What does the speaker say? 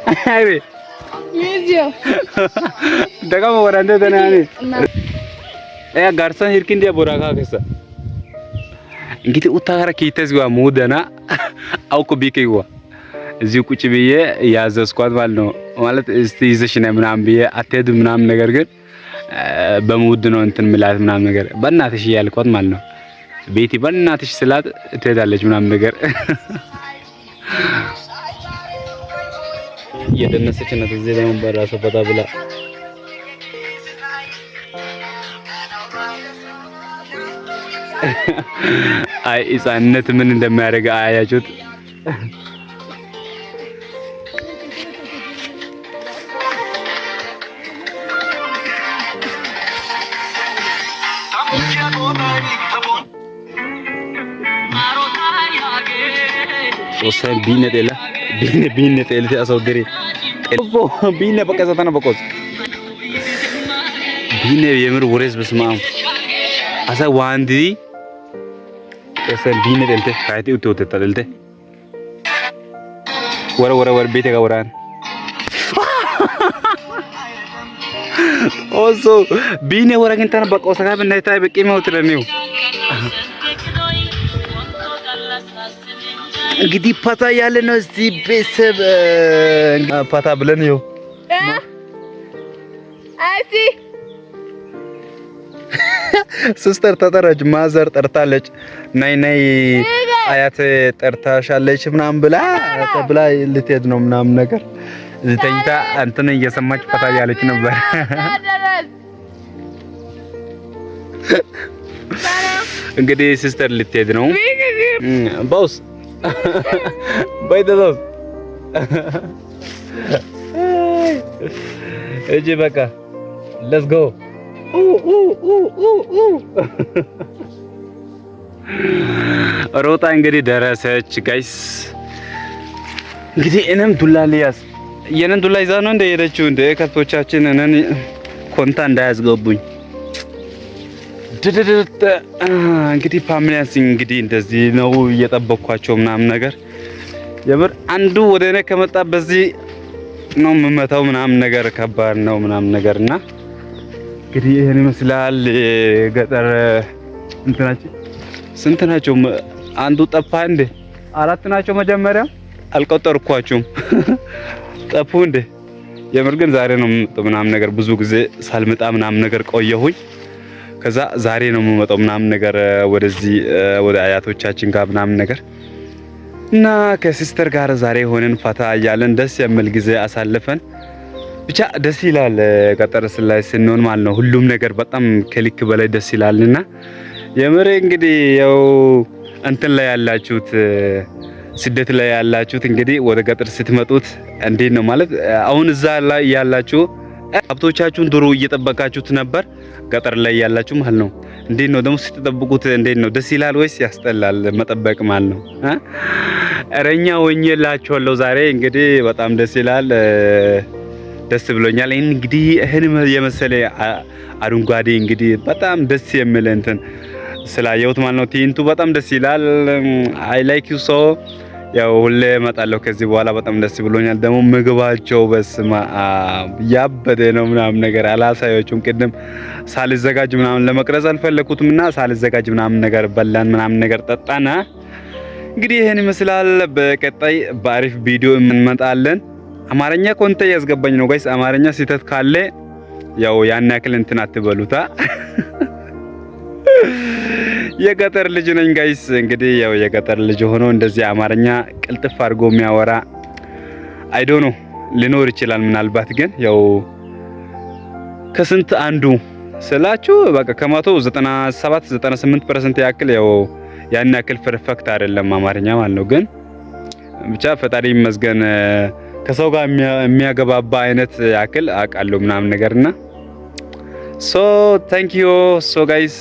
Aybe? Miiziyo. Dagama warande tana e garssan hirkin diya boraaka kessa. እንግዲህ ኡታጋራ ኪተስ ጓ ሙደና አውቆ ቢከይዋ እዚሁ ቁጭ ብዬ ያዘዝኳት ማለት ነው። ማለት እስቲ ይዘሽ ነይ ምናምን ብዬ አትሄድም ምናምን፣ ነገር ግን በሙድ ነው እንትን ምላት ምናምን ነገር፣ በእናትሽ እያልኳት ማለት ነው። ቤቲ በእናትሽ ስላት ትሄዳለች ምናምን ነገር። እየደነሰች ናት። እዚህ ደግሞ በራሷ ፈታ ብላ። አይ ሕፃንነት ምን እንደሚያደርግ አያችሁት? Xoossay biinne xeella, biinne biinne xeellite asawu dere biinne በቀዘ ተነ በቆዝ ቢኔ የምር ወሬስ በስመ አብ asa waandidi Xoossay biinne xeelte kaayeti utti uttetta xeelte ወረ ወረ ወረ ቤቴ ጋር ወራን ኦሶ ቢኔ ወረ ግን ተነ በቆሰ ጋር ብናይታ በቂ መውትለኒው። እንግዲህ ፓታ ያለ ነው። እስቲ ቤተሰብ ፓታ ብለን ይኸው። አሲ። Sister ተጠራች፣ mother ጠርታለች። ናይ ናይ አያት ጠርታሻለች ምናምን ብላ ተብላ ልትሄድ ነው ምናምን ነገር። እዚህ ተኝታ እንትን እየሰማች ፈታ እያለች ነበር። እንግዲህ sister ልትሄድ ነው። ቦስ ባይ ተዛዝ እጂ በቃ let's go። ሮጣ እንግዲህ ደረሰች guys። እንግዲህ እኔም ዱላ ልያዝ፣ የነን ዱላ ይዛ ነው እንደ ሄደችው፣ እንደ ከብቶቻችን እነን ኮንታ እንዳያስገቡኝ። ድድድድ እንግዲህ ፋሚሊያንስ እንግዲህ እንደዚህ ነው እየጠበቅኳቸው ምናምን ነገር። የምር አንዱ ወደ እኔ ከመጣ በዚህ ነው የምመታው ምናምን ነገር፣ ከባድ ነው ምናምን ነገር። እና እንግዲህ ይሄን ይመስላል ገጠር እንትናችን። ስንት ናቸው? አንዱ ጠፋ እንዴ? አራት ናቸው። መጀመሪያ አልቆጠርኳቸውም። ጠፉ እንዴ? የምር ግን ዛሬ ነው የምመጣው ምናምን ነገር። ብዙ ጊዜ ሳልመጣ ምናምን ነገር ቆየሁኝ። ከዛ ዛሬ ነው የምመጣው ምናምን ነገር ወደዚህ ወደ አያቶቻችን ጋር ምናምን ነገር። እና ከ sister ጋር ዛሬ ሆነን ፈታ እያለን ደስ የሚል ጊዜ አሳልፈን፣ ብቻ ደስ ይላል። ገጠር ላይ ስንሆን ማለት ነው ሁሉም ነገር በጣም ከልክ በላይ ደስ ይላልና የምር እንግዲህ ያው እንትን ላይ ያላችሁት፣ ስደት ላይ ያላችሁት እንግዲህ ወደ ገጠር ስትመጡት እንዴት ነው ማለት፣ አሁን እዛ ላይ ያላችሁ ከብቶቻችሁን ድሮ እየጠበቃችሁት ነበር፣ ገጠር ላይ ያላችሁ ማለት ነው። እንዴት ነው ደግሞ ስትጠብቁት እንዴት ነው? ደስ ይላል ወይስ ያስጠላል መጠበቅ ማለት ነው? እረኛ ሆኜላችኋለሁ ዛሬ። እንግዲህ በጣም ደስ ይላል፣ ደስ ብሎኛል። ይህን እንግዲህ ይህን የመሰለ አረንጓዴ እንግዲህ በጣም ደስ የሚል እንትን ስላየሁት ማለት ነው። ትዕይንቱ በጣም ደስ ይላል። I like you so። ያው ሁሌ እመጣለሁ ከዚህ በኋላ፣ በጣም ደስ ብሎኛል። ደግሞ ምግባቸው በስመ አብ ያበደ ነው ምናምን ነገር። አላሳያችሁም። ቅድም ሳልዘጋጅ ምናምን ለመቅረጽ አልፈለኩትም እና ሳልዘጋጅ ምናምን ነገር በላን ምናምን ነገር ጠጣና እንግዲህ ይሄን ይመስላል። በቀጣይ በአሪፍ ቪዲዮ እንመጣለን። አማርኛ ኮንተ እያስገባኝ ነው guys። አማርኛ ስህተት ካለ ያው ያን ያክል እንትን አትበሉታ። የገጠር ልጅ ነኝ guys። እንግዲህ ያው የገጠር ልጅ ሆኖ እንደዚህ አማርኛ ቅልጥፍ አድርጎ የሚያወራ I don't know ሊኖር ይችላል። ምናልባት ግን ያው ከስንት አንዱ ስላችሁ በቃ ከ100 97 98% ያክል ያው ያን ያክል perfect አይደለም አማርኛ ማለት ነው። ግን ብቻ ፈጣሪ ይመስገን ከሰው ጋር የሚያገባባ አይነት ያክል አውቃለሁ ምናምን ነገርና so thank you so guys.